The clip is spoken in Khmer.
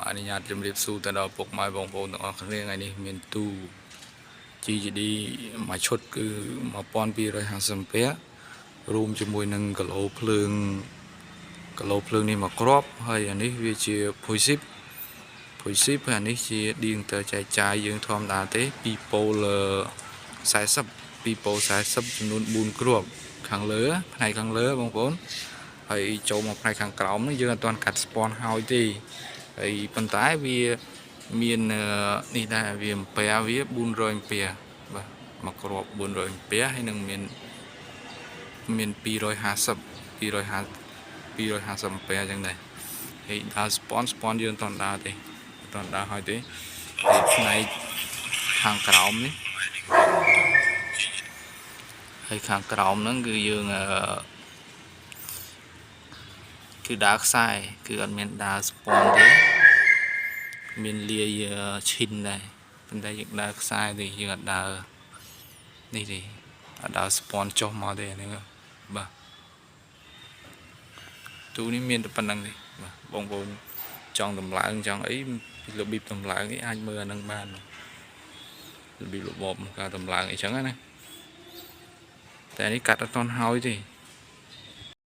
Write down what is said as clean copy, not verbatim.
អនុញ្ញាតជម្រាបសួរទៅដល់ពុកម៉ែបងប្អូនទាំងអស់គ្នាថ្ងៃនេះមានទូ GGD មួយឈុតគឺ1250អាំពែរួមជាមួយនឹងគីឡូភ្លើងគីឡូភ្លើងនេះមួយគ្រាប់ហើយអានេះវាជា fusible fusible ហើយអានេះជាឌៀងតើចែកចាយយើងធម្មតាទេ2ប៉ូល40 2ប៉ូល40ចំនួន4គ្រាប់ខាងលើផ្នែកខាងលើបងប្អូនហើយចូលមកផ្នែកខាងក្រោមនេះយើងអត់ទាន់កាត់ស្ពាន់ហើយទេហើយប៉ុន្តែវាមាននេះដែរវាអំពែវា400អំពែបាទមួយគ្រាប់400អំពែហើយនឹងមានមាន250 250 250អំពែអញ្ចឹងដែរហើយដើរស្ពាន់ស្ពាន់យើងអត់ទាន់ដើរទេអត់ទាន់ដើរហើយទេហើយផ្នែកខាងក្រោមនេះហើយខាងក្រោមហ្នឹងគឺយើងអឺគឺដើរខ្សែគឺអត់មានដើរស្ពាន់ទេមានលាយឈិនដែរប៉ុន្តែយើងដើរខ្សែទេយើងអត់ដើរនេះទេអត់ដើរស្ពាន់ចុះមកទេអានេះបាទទូនេះមានតែប៉ុណ្្នឹងទេបាទបងប្អូនចង់តម្លើងចង់អីពីរបៀបតម្លើងអីអាចមើលអានឹងបានរបៀបរបបការតម្លើងអីចឹងណាតែនេះកាត់អត់ទាន់ហើយទេ។